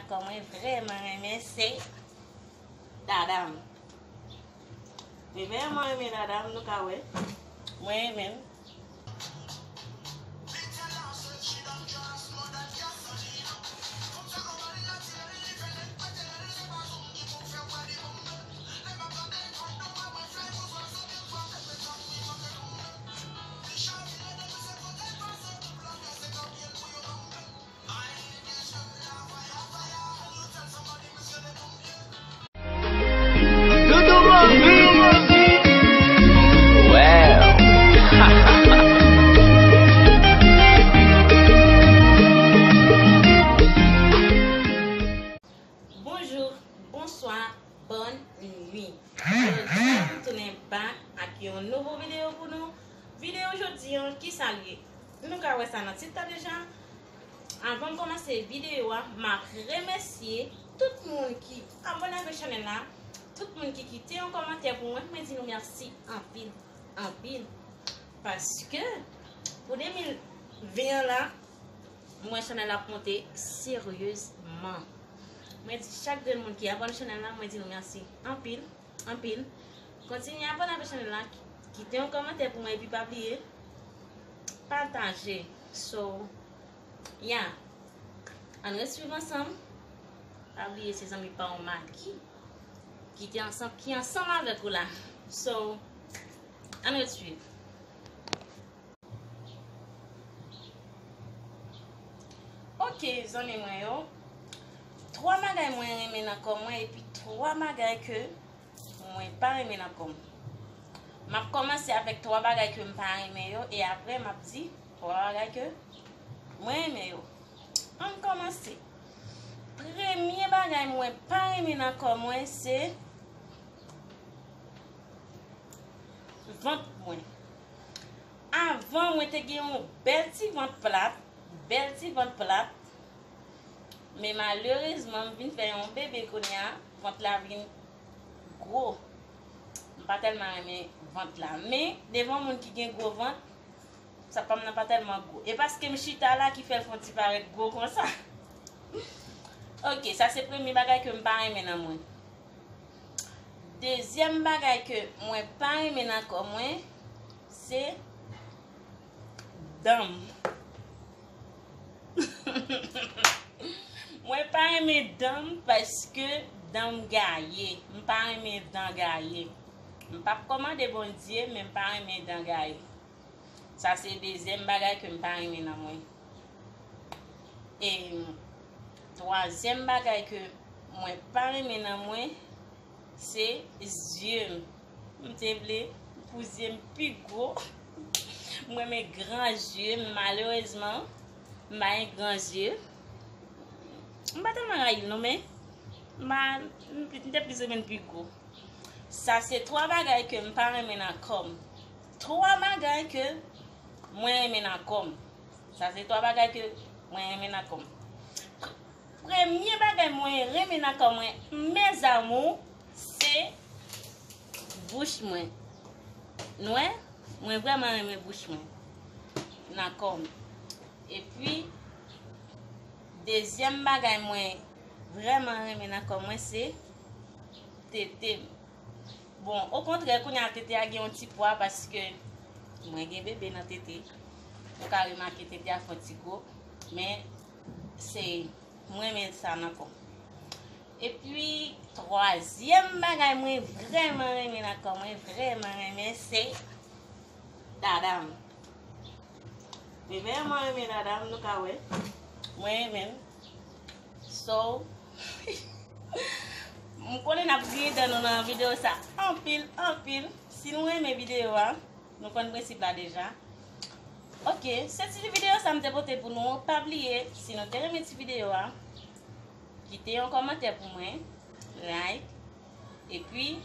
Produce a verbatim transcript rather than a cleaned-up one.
Kò mwen vrèman renmen se dada m. Li vrèman renmen dada m, nou ka wè. Mwen renmen l. Doudou Mobile. Well. Bonjou, bonswa, bòn nwi. Jodi a, m tounen back ak yon nouvo videyo pou nou. Videyo jodi an, kisa l ye? Nou ka wè sa nan tit la deja. Avan m kòmanse videyo a, m ap remèsye tout moun ki abòne avèk chanèl la, tout moun ki kite yon kòmantè pou mwen, mwen di nou mèsi anpil, anpil. Paske pou de mil ven an la, m wè chanèl la ap monte seryezman. Mwen di chak grenn moun ki abòne chanèl la, mwen di nou mèsi anpil, anpil. Kontinye abòne avèk chanèl la, kite yon kòmantè pou mwen, epi pa bliye pataje. So, yeah. Ann ret swiv ansanm. Pa bliye se zanmi pa w Magi ki te ansanm, ki ansanm avèk ou la. So, ann ret swiv. Ok, zanmi mwen yo. Twa bagay mwen renmen nan kò mwen epi twa bagay ke mwen pa renmen nan kò m. M ap kòmanse avèk twa bagay ke m pa renmen yo e apre m ap di twa bagay ke mwen renmen yo. Ann kòmanse. Premye bagay mwen pa renmen nan kò mwen se vant mwen. Avan, mwen te gen yon bèl ti vant plat, bèl ti vant plat. Men malerezman, m vin fè yon bebe kounye a, vant la vin gwo. M pa tèlman renmen vant la. Men, devan moun ki gen gwo vant, sa pa m nan pa tèlman gwo. E paske m chita la ki fè l fè yon ti parèt gwo konsa. Ok, sa se premye bagay ke m pa renmen nan mwen. Dezyèm bagay ke mwen pa renmen nan kò mwen, se dan m. Mwen pa renmen dan m paske dan m gaye. M pa renmen dan gaye. M p ap kòmande Bondye, men m pa renmen dan gaye. Sa se dezyèm bagay ke m pa renmen nan mwen. E twazyèm bagay ke mwen pa renmen nan mwen, se zye m. M te vle pou zye m pi gwo. M renmen gran zye, malerezman, m pa gen gran zye. M pa tèlman rayi l non, men m pa, m te plis renmen l pi gwo. Sa se twa bagay ke m pa renmen nan kò m. Twa bagay ke mwen renmen nan kò m. Sa se twa bagay ke mwen renmen nan kò m. Premye bagay mwen renmen nan kò mwen, mes amours, se bouch mwen. Nou wè? Mwen vrèman renmen bouch mwen nan kò m. Epi, dezyèm bagay mwen vrèman renmen nan kò mwen, se tete m. Bon, okontrè, kounye a tete a gen yon ti pwa paske mwen gen bebe nan tete. Ou ka remake tete a fè yon ti gwo, men se, mwen renmen sa nan kò m. Epi, twazyèm bagay mwen vrèman renmen nan kò mwen, vrèman renmen, se dada m. Mwen vrèman renmen dada m, nou ka wè. Mwen renmen l. So, m konnen n ap griyen dan nou nan videyo sa anpil, anpil. Si nou renmen videyo a, nou konn prensip la deja. Ok, se ti videyo sa m te pote pou nou. Pa bliye, si nou te renmen ti videyo a, kite yon kòmantè pou mwen, like, epi